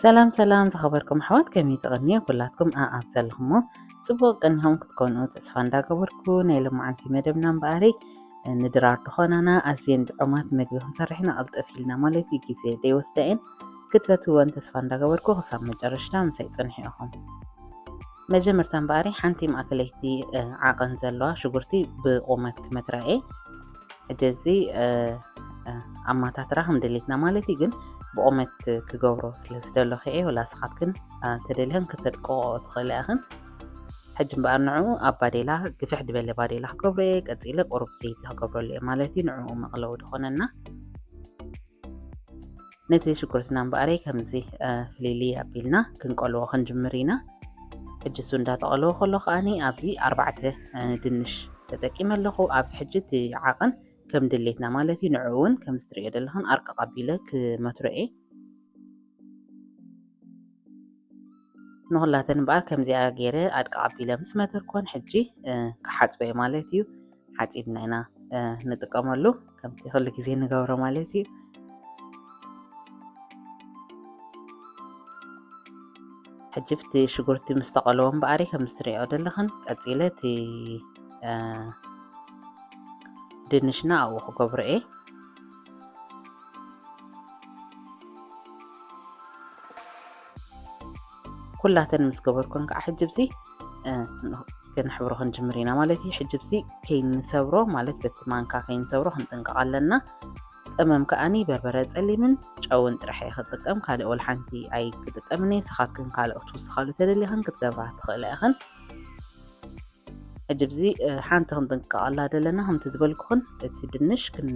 ሰላም ሰላም ዝኸበርኩም ኣሕዋት፣ ከመይ ትቕንዩ? ኩላትኩም ኣኣብ ዘለኹሞ ጽቡቕ ቅኒኹም ክትኮኑ ተስፋ እንዳገበርኩ፣ ናይ ሎማዓንቲ መደብና እምበኣሪ ንድራር ዝኾናና ኣዝየን ጥዑማት መግቢ ክንሰርሕ ኢና። ቅልጥፍ ኢልና ማለት እዩ፣ ግዜ ዘይወስዳ እየን። ክትፈትውወን ተስፋ እንዳገበርኩ ክሳብ መጨረሽታ ምሳይ ጽንሑ ኢኹም። መጀመርታ እምበኣሪ ሓንቲ ማእከለይቲ ዓቐን ዘለዋ ሽጉርቲ ብቑመት ክመትራ እየ። ሕጂ እዚ ኣማታትራ ከም ድሌትና ማለት እዩ፣ ግን ብቑመት ክገብሮ ስለ ዝደለኹ እየ። ወላ ስኻትክን ተደሊኽን ክተድቅቆ ትኽእላ ኢኽን። ሕጂ እምበኣር ንዕኡ ኣብ ባዴላ፣ ግፍሕ ዝበለ ባዴላ ክገብሮ እየ። ቀጺለ ቁሩብ ዘይቲ ክገብረሉ እየ ማለት እዩ፣ ንዕኡ መቕለዊ ዝኾነና። ነቲ ሽጉርትና እምበኣረይ ከምዚ ፍልይልይ ኣቢልና ክንቆልዎ ክንጅምር ኢና። ሕጂ እሱ እንዳተቐለወ ከሎ ከኣኒ ኣብዚ ኣርባዕተ ድንሽ ተጠቂመ ኣለኹ። ኣብዚ ሕጂ እቲ ዓቐን ከም ድሌትና ማለት እዩ። ንዕኡ እውን ከምዚ ትርእዮ ዘለኽን ኣርቅቕ ኣቢለ ክመትሮ እየ። ንኹላተን እምበኣር ከምዚኣ ገይረ ኣድቅቕ ኣቢለ ምስ መተርኮን ሕጂ ክሓጽቦ እየ ማለት እዩ። ሓጺብና ኢና ንጥቀመሉ፣ ከምቲ ኩሉ ግዜ ንገብሮ ማለት እዩ። ሕጂ እቲ ሽጉርቲ ምስ ተቐለወ እምበኣሪ ከም እትርእዮ ዘለኽን ቀጺለ እቲ ድንሽና ኣብኡ ክገብሮ እየ። ኩላተን ምስ ገበርኩን ከዓ ሕጂ ብዚ ክንሕብሮ ክንጅምር ኢና ማለት እዩ። ሕጂ ብዚ ከይንሰብሮ ማለት በቲ ማንካ ከይንሰብሮ ክንጥንቀቕ ኣለና። ቀመም ከኣኒ በርበረ ጸሊምን ጨውን ጥራሕ እየ ክጥቀም፣ ካልእ ወላ ሓንቲ ኣይክጥቀምን እየ። ንስኻትክን ካልኦት ትውስኻሉ ተደሊኽን ክትገብራ ትኽእላ ኢኽን። ሕጂ ብዚ ሓንቲ ክንጥንቀቐላ ዘለና፣ ከምቲ ዝበልኩኽን እቲ ድንሽ ክን-፣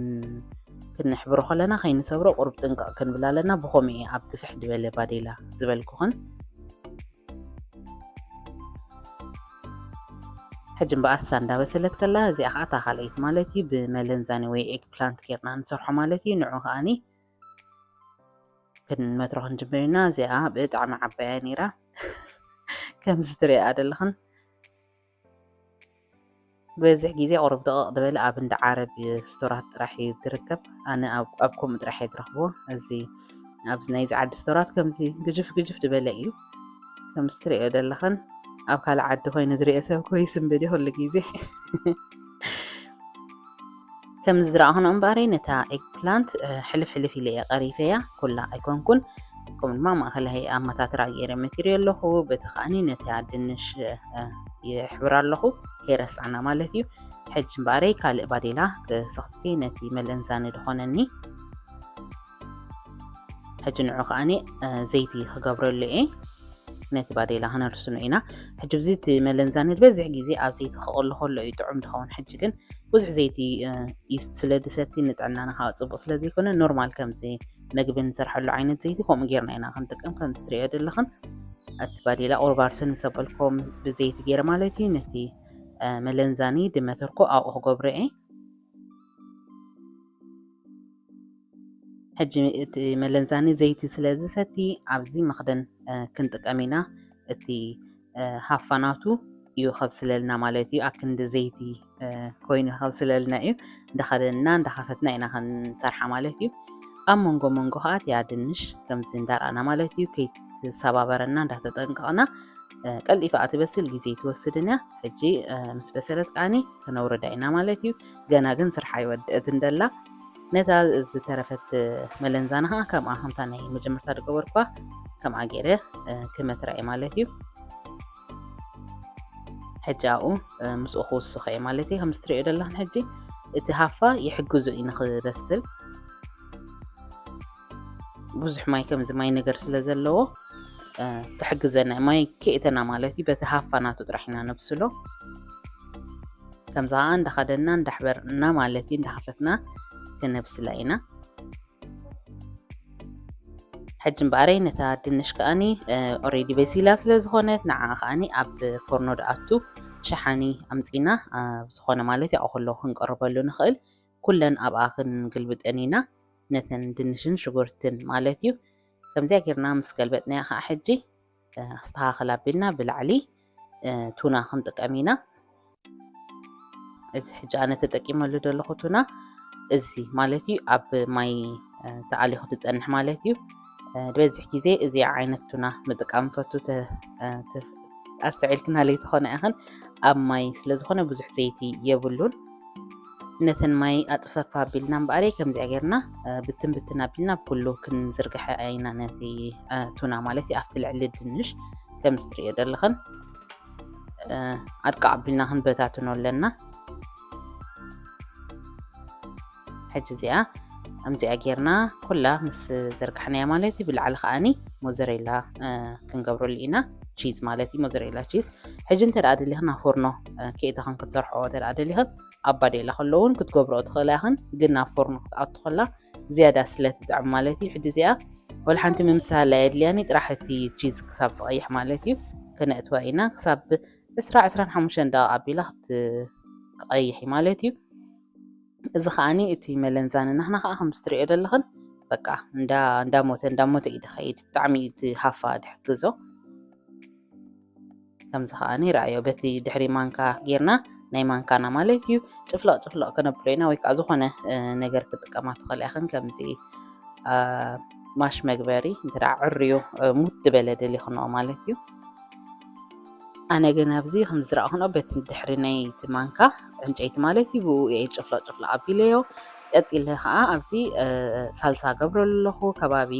ክንሕብሮ ከለና ከይንሰብሮ ቁሩብ ጥንቀቕ ክንብል ኣለና። ብኸምኡ እየ ኣብ ግፍሕ ዝበለ ባዴላ ዝበልኩኽን። ሕጂ እምበኣር እሳ እንዳበሰለት ከላ፣ እዚኣ ኸዓ እታ ካልኣይቲ ማለት እዩ፣ ብመለንዛኒ ወይ ኤግ ፕላንት ጌርና ንሰርሖ ማለት እዩ። ንዑ ከኣኒ ክንመትሮ ክንጅምር ኢና። እዚኣ ብጣዕሚ ዓባያ ነይራ። ከምዚ ትሪኣ ዘለኽን ዝበዝሕ ግዜ ቁሩብ ደቐቕ ዝበለ ኣብ እንዳ ዓረብ ስቶራት ጥራሕ እዩ ዝርከብ። ኣነ ኣብ፣ ኣብ ከምኡ ጥራሕ እየ ዝረኽቦ። እዚ ኣብዚ ናይዚ ዓዲ ስቶራት ከምዚ ግጅፍ ግጅፍ ዝበለ እዩ። ከምዚ ትሪኦ ዘለኽን ኣብ ካልእ ዓዲ ኮይኑ ዝሪኦ ሰብ እኮ ይስንብድ እዩ ኩሉ ግዜ። ከም ዝረኣኹኖ እምበኣረይ ነታ ኤግ ፕላንት፣ እ፣ ሕልፍ ሕልፍ ኢለ እየ ቀሪፈያ፣ ኩላ ኣይኮንኩን። ከምኡ ድማ ማእኸላይ ኣመታትራ ገይረ መቲረዮ ኣለኹ። በቲ ከኣኒ ነታ ድንሽ፣ እ፣ ይሕብራ ኣለኹ፣ ከይረስዓና ማለት እዩ። ሕጂ እምበኣረይ ካልእ ባዴላ ክሰኽትት እየ፣ ነቲ መለንዛኒ ዝኾነኒ። ሕጂ ንዑ ከኣኒ፣ እ፣ ዘይቲ ክገብረሉ እየ። ነቲ ባዴላ ክነርስኖ ኢና። ሕጂ ብዚ እቲ መለንዛኒ ዝበዝሕ ግዜ ኣብ ዘይቲ ክቕሎ ከሎ እዩ ጥዑም ዝኸውን። ሕጂ ግን ብዙሕ ዘይቲ፣ እ፣ ይስ-፣ ስለ ዝሰቲ ንጥዕናና ከዓ ጽቡቕ ስለ ዘይኮነ ኖርማል ከምዚ መግቢ ንሰርሐሉ ዓይነት ዘይቲ ከምኡ ጌርና ኢና ክንጥቀም። ከምዚ ትርእዮ ዘለኽን እቲ ባዴላ ቁሩብ ኣርሰን ምስ ኣበልኮ ብዘይቲ ገይረ ማለት እዩ ነቲ፣ እ፣ መለንዛኒ ድመተርኮ ኣብኡ ክገብሮ እየ። ሕጂ እቲ መለንዛኒ ዘይቲ ስለ ዝሰቲ ኣብዚ መኽደን፣ እ፣ ክንጥቀም ኢና። እቲ፣ እ፣ ሃፋ ናቱ እዩ ከብስለልና ማለት እዩ። ኣክንዲ ዘይቲ፣ እ፣ ኮይኑ ከብስለልና እዩ። እንዳኸደንና እንዳኸፈትና ኢና ክንሰርሓ ማለት እዩ። ኣብ መንጎ መንጎ ከዓ እቲኣ ድንሽ ከምዚ እንዳርኣና ማለት እዩ፣ ከይትሰባበረና እንዳተጠንቀቕና፣ እ፣ ቀልጢፋ እያ ትበስል፣ ግዜ ኣይትወስድን እያ። ሕጂ፣ እ፣ ምስ በሰለት ከዓኒ ክነውርዳ ኢና ማለት እዩ። ገና ግን ስርሓ ኣይወደአትን ደላ። ነታ ዝተረፈት መለንዛና ከዓ ከምኣ ከምታ ናይ መጀመርታ ዝገበርኳ ከምኣ ገይረ፣ እ፣ ክመትራ እየ ማለት እዩ። ሕጂ ኣብኡ፣ እ፣ ምስኡ ክውስኾ እየ ማለት እዩ። ከም እትርእዮ ዘለኽን ሕጂ እቲ ሃፋ ይሕግዞ እዩ ንኽበስል። ብዙሕ ማይ ከምዚ ማይ ነገር ስለ ዘለዎ፣ እ፣ ክሕግዘና እዩ። ማይ ከእተና ማለት እዩ። በቲ ሃፋ ናቱ ጥራሕ ኢና ነብስሎ። ከምዚ ኸዓ እንዳኸደና እንዳሕበርና ማለት እዩ፣ እንዳኸፈትና ክነብስላ ኢና። ሕጂ እምበኣረይ ነታ ድንሽ ከኣኒ፣ እ፣ ኦሬዲ በሲላ ስለ ዝኾነት ንዓ ከኣኒ ኣብ ፎርኖ ድኣቱ ሸሓኒ ኣምጺና ኣብ ዝኾነ ማለት እዩ ኣብኡ ከሎ ክንቀርበሉ ንኽእል። ኩለን ኣብኣ ክንግልብጠን ኢና። ነተን ድንሽን ሽጉርትን ማለት እዩ። ከምዚኣ ጌርና ምስ ገልበጥናያ ከዓ ሕጂ፣ እ፣ ኣስተኻኽል ኣቢልና ብላዕሊ፣ እ፣ ቱና ክንጥቀም ኢና። እዚ ሕጂ ኣነ ተጠቂመሉ ዘለኹ ቱና እዚ ማለት እዩ፣ ኣብ ማይ፣ እ፣ ተኣሊኹ ዝጸንሕ ማለት እዩ። ዝበዝሕ ግዜ እዚ ዓይነት ቱና ምጥቃም ፈቱ። ኣስተውዒልክና ለይትኾነ ኢኽን ኣብ ማይ ስለ ዝኾነ ብዙሕ ዘይቲ የብሉን። ነተን ማይ ኣፅፈፍ ኣቢልና እምበኣረይ ከምዚኣ ጌርና ብትን ብትን ኣቢልና ብኩሉ ክንዝርግሐ ኢና ነቲ ቱና ማለት እዩ። ኣብቲ ልዕሊ ድንሽ ከም ዝትርእዮ ዘለኽን ኣድቃ ኣቢልና ክንበታትኖ ኣለና። ሕጂ እዚኣ ከምዚኣ ጌርና ኩላ ምስ ዘርጋሕናያ ማለት እዩ። ብላዕሊ ከዓኒ ሞዘሬላ ክንገብረሉ ኢና፣ ቺዝ ማለት እዩ፣ ሞዘሬላ ቺዝ። ሕጂ እንተ ደኣ ደሊኽን ናብ ፎርኖ ክእተኽን ክትሰርሕኦ እንተ ደኣ ደሊኽን ኣብ ባዴላ ከሎ እውን ክትገብረኦ ትኽእላ ኢኽን፣ ግን ናብ ፎርኖ ክትኣቱ ከላ ዝያዳ ስለ ትጥዕም ማለት እዩ። ሕጂ እዚኣ ወላ ሓንቲ ምምሳል ኣየድልያኒ፣ ጥራሕ እቲ ቺዝ ክሳብ ዝቐይሕ ማለት እዩ ክነእትዋ ኢና። ክሳብ ዕስራ ዕስራን ሓሙሽተን ደቂቕ ኣቢላ ክት- ክቐይሕ እዩ ማለት እዩ። እዚ ከዓኒ እቲ መለንዛኒ ናህና ከዓ ከም ዝትርእዮ ዘለኽን በቃ እንዳ እንዳሞተ እንዳሞተ እዩ ዝኸይድ። ብጣዕሚ እዩ እቲ ሃፋ ድሕግዞ። ከምዚ ከዓኒ ረኣዮ በቲ ድሕሪ ማንካ ጌርና ናይ ማንካና ማለት እዩ ጭፍለቕ ጭፍለቕ ከነብሎ ኢና፣ ወይ ከዓ ዝኾነ ነገር ክጥቀማ ትኽእል ኢኽን። ከምዚ ማሽ መግበሪ እንተ ደኣ ዕርዩ ሙት ዝበለ ደሊኽንኦ ማለት እዩ። ኣነ ግን ኣብዚ ከም ዝረእኽንኦ በቲ ድሕሪ ናይቲ ማንካ ዕንጨይቲ ማለት እዩ ብኡ እየ ጭፍለቕ ጭፍለቕ ኣቢለዮ። ቀፂለ ከዓ ኣብዚ ሳልሳ ገብረሉ ኣለኹ። ከባቢ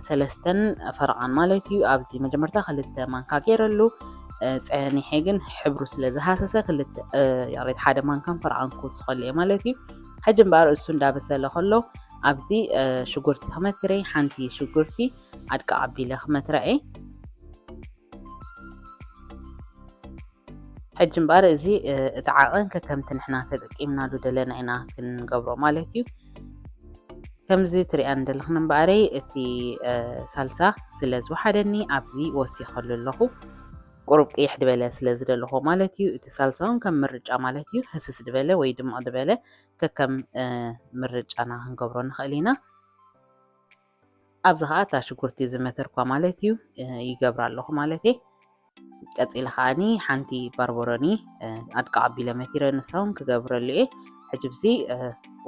ሰለስተን ፈረቓን ማለት እዩ። ኣብዚ መጀመርታ ክልተ ማንካ ገይረሉ ፀኒሐ ግን ሕብሩ ስለ ዝሃሰሰ ክልተ ይቕሬታ ሓደ ማንካን ፈረቓን ክውስኸሉ እየ ማለት እዩ። ሕጂ እምበኣር እሱ እንዳበሰለ ከሎ ኣብዚ ሽጉርቲ ክመትረ ሓንቲ ሽጉርቲ ኣድቃ ኣቢለ ክመትራ እየ። ሕጂ እምበኣር እዚ እቲ ዓቐን ከከምቲ ንሕና ተጠቂምናሉ ደለና ኢና ክንገብሮ ማለት እዩ። ከምዚ ትሪኣን ዘለኽን እምበኣረይ እቲ ሳልሳ ስለ ዝወሓደኒ ኣብዚ ወሲኸሉ ኣለኹ። ቁሩብ ቅይሕ ዝበለ ስለ ዝደለኹ ማለት እዩ። እቲ ሳልሳ እውን ከም ምርጫ ማለት እዩ። ህስስ ዝበለ ወይ ድምቕ ዝበለ ከከም ምርጫና ክንገብሮ ንኽእል ኢና። ኣብዚ ከዓ እታ ሽጉርቲ ዝመተርኳ ማለት እዩ ይገብራ ኣለኹ ማለት እየ። ቀፂለ ከዓኒ ሓንቲ ባርበሮኒ ኣድቃ ኣቢለ መቲረ ንሳ እውን ክገብረሉ እየ። ሕጂ ብዚ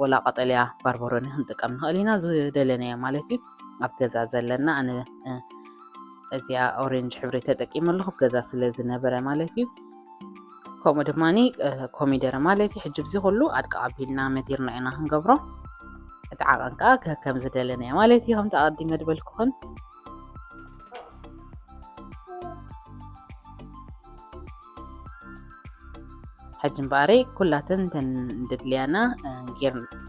ወላ ቀጠልያ ባርበሮኒ ክንጥቀም ንኽእል ኢና ዝደለናዮ ማለት እዩ። ኣብ ገዛ ዘለና ኣነ እዚኣ ኦሬንጅ ሕብሪ ተጠቂመ ኣለኹ ገዛ ስለ ዝነበረ ማለት እዩ። ከምኡ ድማ ኮሚደረ ማለት እዩ። ሕጂ ብዚ ኩሉ ኣድቃ ኣቢልና መቲርና ኢና ክንገብሮ። እቲ ዓቐን ከዓ ከም ዝደለናዮ ማለት እዩ። ከምቲ ኣቐዲመ ዝበልኩኽን ሕጂ እምበኣረይ ኩላተን እተን ድድልያና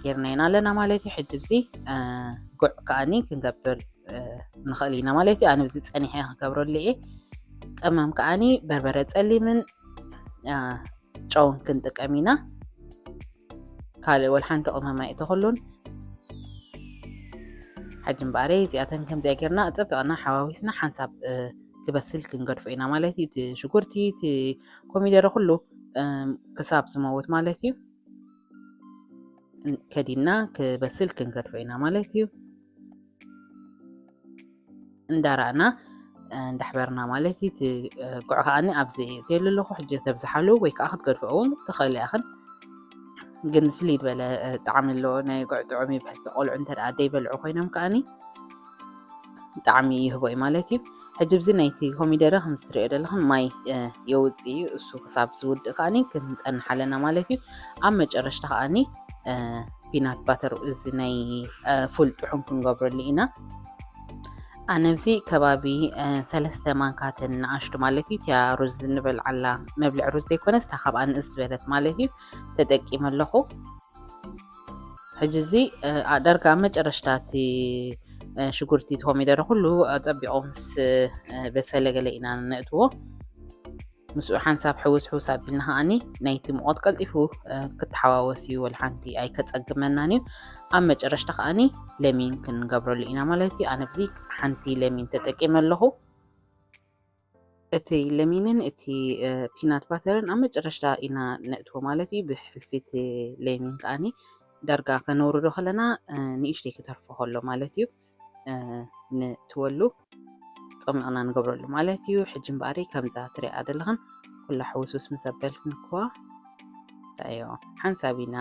ጌርናይና ኣለና ማለት እዩ። ሕጂ ብዚ ጉዕ ከዓኒ ክንገብር ንኽእል ኢና ማለት እዩ። ኣነ ብዚ ፀኒሐ ክገብረሉ እየ። ቀመም ከዓኒ በርበረ ፀሊምን ጨውን ክንጥቀም ኢና። ካልእ ወላ ሓንቲ ቅመም ኣይእተኸሉን። ሕጂ እምበኣረይ እዚኣተን ከምዚኣ ጌርና ጸቢቕና ሓዋዊስና ሓንሳብ ክበስል ክንገድፎ ኢና ማለት እዩ። እቲ ሽጉርቲ፣ እቲ ኮሚደረ ኩሉ ክሳብ ዝመውት ማለት እዩ። ከዲና ክበስል ክንገድፎ ኢና ማለት እዩ። እንዳራእና እንዳሕበርና ማለት እዩ። እቲ ጉዕ ከዓኒ ኣብዚ እትየሉ ኣለኹ ሕጂ ተብዝሓሉ ወይ ከዓ ክትገድፎ እውን ትኽእል ኢኽን። ግን ፍልይ ዝበለ ጣዕሚ ኣለዎ። ናይ ጉዕ ጥዑም እዩ። ብሕልፊ ቆልዑ እንተ ደኣ ደይበልዑ ኮይኖም ከዓኒ ጣዕሚ ይህቦ እዩ ማለት እዩ። ሕጂ ብዚ ናይቲ ኮሚደረ ከም ዝትሪኦ ዘለኽን ማይ የውፅእ እዩ። እሱ ክሳብ ዝውድእ ከዓኒ ክንፀንሕ ኣለና ማለት እዩ። ኣብ መጨረሽታ ከዓኒ ፒናት ባተር እዚ ናይ ፉል ጥሑን ክንገብረሉ ኢና። ኣነ ኣብዚ ከባቢ ሰለስተ ማንካትን ንኣሽቱ ማለት እዩ። እቲያ ሩዝ ንበልዓላ መብልዕ ሩዝ ዘይኮነስ እታ ካብኣ ንእስ ዝበለት ማለት እዩ ተጠቂመ ኣለኹ። ሕጂ እዚ ዳርጋ ኣብ መጨረሽታ እቲ ሽጉርቲ እቲ ኮሚደረ ኩሉ ኣጸቢቑ ምስ በሰለ ገለ ኢና ነእትዎ። ምስኡ ሓንሳብ ሕውስ ሕውስ ኣቢልና ከዓኒ ናይቲ ሙቐት ቀልጢፉ ክተሓዋወስ እዩ፣ ወላ ሓንቲ ኣይከጸግመናን እዩ። ኣብ መጨረሽታ ከዓኒ ለሚን ክንገብረሉ ኢና ማለት እዩ። ኣነ ኣብዚ ሓንቲ ለሚን ተጠቂመ ኣለኹ። እቲ ለሚንን እቲ ፒናት ባተርን ኣብ መጨረሽታ ኢና ነእትዎ ማለት እዩ። ብሕልፊ እቲ ለሚን ከዓኒ ዳርጋ ከነውርዶ ከለና ንእሽተይ ክተርፎ ከሎ ማለት እዩ። ንእትወሉ ጾሚቕና ንገብረሉ ማለት እዩ። ሕጂ እምበኣሪ ከምዛ ትሪኣ ዘለኽን ኩላ ሕውስውስ ምስ ኣበልክን እኳ ረኣዮ ሓንሳብ ኢና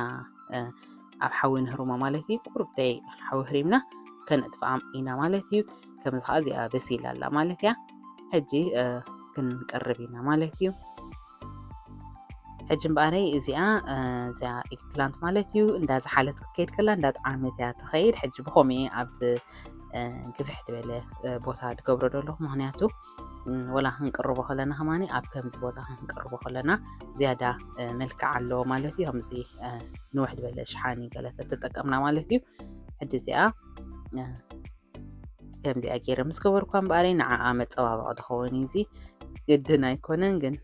ኣብ ሓዊ ንህርሞ ማለት እዩ። ቁሩብተይ ሓዊ ህሪምና ከነጥፍኣም ኢና ማለት እዩ። ከምዚ ከዓ እዚኣ በሲላ ኣላ ማለት እያ። ሕጂ ክንቅርብ ኢና ማለት እዩ። ሕጂ እምበኣረይ እዚኣ እዚኣ ኤግፕላንት ማለት እዩ። እንዳዝሓለት ክትከይድ ከላ እንዳጠዓመት እያ ትኸይድ። ሕጂ ብኸምኡ ኣብ ግፍሕ ዝበለ ቦታ ድገብሮ ዘለኹ፣ ምክንያቱ ወላ ክንቅርቦ ከለና ከማኒ ኣብ ከምዚ ቦታ ክንቅርቦ ከለና ዝያዳ መልክዕ ኣለዎ ማለት እዩ። ከምዚ ንውሕ ዝበለ ሸሓኒ ገለ ተተጠቀምና ማለት እዩ። ሕጂ እዚኣ ከምዚኣ ገይረ ምስ ገበርኳ እምበኣረይ ንዓኣ መፀባበቂ ዝኸውን እዩ። እዚ ግድን ኣይኮነን ግን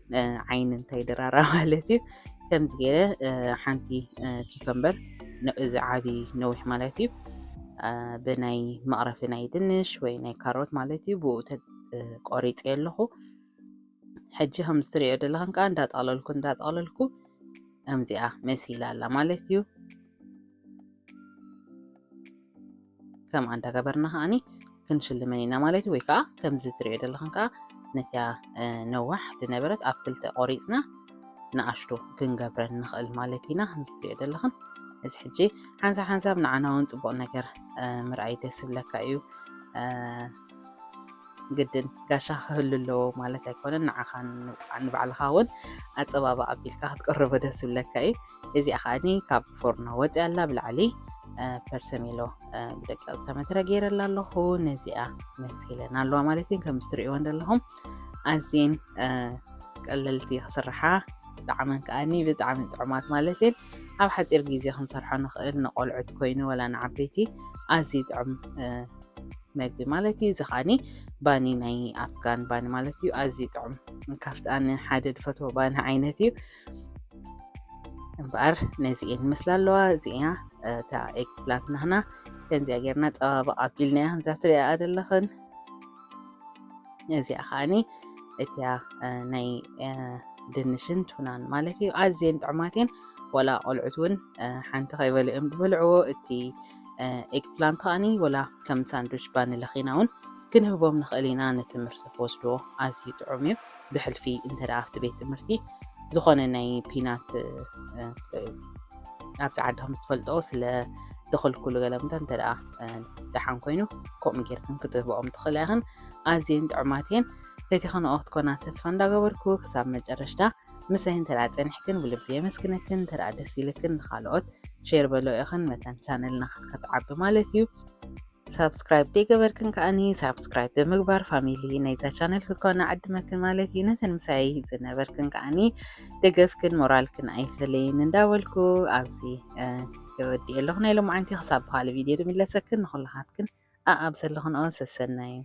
ዓይኒ እንታይ ድራራ ማለት እዩ። ከምዚ ገይረ ሓንቲ ኪከምበር፣ እዚ ዓብዪ ነዊሕ ማለት እዩ፣ ብናይ መቕረፊ ናይ ድንሽ ወይ ናይ ካሮት ማለት እዩ፣ ብኡ ቆሪፀ ኣለኹ። ሕጂ ከም ዝትሪኦ ዘለኽን ከዓ እንዳጠቕለልኩ እንዳጠቕለልኩ ከምዚኣ መሲላ ኣላ ማለት እዩ። ከምኣ እንዳገበርና ከዓኒ ክንሽልመን ኢና ማለት እዩ። ወይ ከዓ ከምዚ ትሪኦ ዘለኽን ከዓ ነቲያ ነዋሕ ዝነበረት ኣብ ክልተ ቆሪፅና ንኣሽቱ ክንገብረን ንኽእል ማለት ኢና። ከምዚ ትሪኦ ዘለኽን እዚ ሕጂ ሓንሳብ ሓንሳብ ንዓና እውን ፅቡቕ ነገር ምርኣይ ደስ ዝብለካ እዩ። ግድን ጋሻ ክህሉ ኣለዎ ማለት ኣይኮነን። ንዓኻ ንባዕልኻ እውን ኣፀባባቕ ኣቢልካ ክትቅርቦ ደስ ዝብለካ እዩ። እዚኣ ከዓኒ ካብ ፎርኖ ወፂኣ ኣላ። ብላዕሊ ፐርሰሜሎ ብደቂቕ ዝተመትረ ገይረላ ኣለኹ። ነዚኣ መሲለን ኣለዋ ማለት እየን። ከም ዝትሪእወን ዘለኹም ኣዝየን ቀለልቲ ክስርሓ፣ ጣዕመን ከዓኒ ብጣዕሚ ጥዑማት ማለት እየን። ኣብ ሓፂር ግዜ ክንሰርሖ ንኽእል፣ ንቆልዑት ኮይኑ ወላ ንዓበይቲ ኣዝዩ ጥዑም መግቢ ማለት እዩ። እዚ ከዓኒ ባኒ ናይ ኣፍጋን ባኒ ማለት እዩ። ኣዝዩ ጥዑም፣ ካብቲ ኣነ ሓደ ዝፈትዎ ባኒ ዓይነት እዩ። እምበኣር ነዚኤን ይመስላ ኣለዋ። እዚኣ እታ ኤግፕላንት ናህና ከምዚኣ ጌርና ፀባበቕ ኣቢልናያ፣ ከምዛ ትሪኣ ዘለኽን። እዚኣ ከዓኒ እቲያ ናይ ድንሽን ቱናን ማለት እዩ። ኣዝየን ጥዑማት እየን። ወላ ቆልዑት እውን ሓንቲ ከይበልዑ እዮም ዝበልዕዎ። እቲ ኤግፕላንት ከዓኒ ወላ ከም ሳንድዊች ባኒ ለኺና እውን ክንህቦም ንኽእል ኢና። ንትምህርቲ ክወስድዎ ኣዝዩ ጥዑም እዩ። ብሕልፊ እንተ ደኣ ኣብቲ ቤት ትምህርቲ ዝኾነ ናይ ፒናት ኣብዚ ዓዲ ከም ዝትፈልጦ ስለ ዝኽልክሉ ገለ ምንታይ እንተ ደኣ ደሓን ኮይኑ ከምኡ ጌርክን ክትህብኦም ትኽእላ ኢኽን። ኣዝየን ጥዑማት እየን። ፈቲኽንኦ ክትኮና ተስፋ እንዳገበርኩ ክሳብ መጨረሽታ ምሳይ እንተ ደኣ ጸኒሕክን ብልቢ የመስግነክን። እንተ ደኣ ደስ ኢልክን ንኻልኦት ሼር በሎ ኢኽን፣ መታን ቻነልና ክትዓቢ ማለት እዩ። ሳብስክራይብ ደይገበርክን ከዓኒ ሳብስክራይብ ብምግባር ፋሚሊ ናይዛ ቻነል ክትኮና ዕድመክን ማለት እዩ። ነተን ምሳይ ዝነበርክን ከዓኒ ደገፍክን ሞራልክን ኣይፈለየን እንዳበልኩ ኣብዚ የወዲእ ኣለኹ ናይ ሎማዓንቲ። ክሳብ ብኻልእ ቪድዮ ድምለሰክን ንኹልኻትክን ኣኣብ ዘለኽንኦ ሰሰናዩ።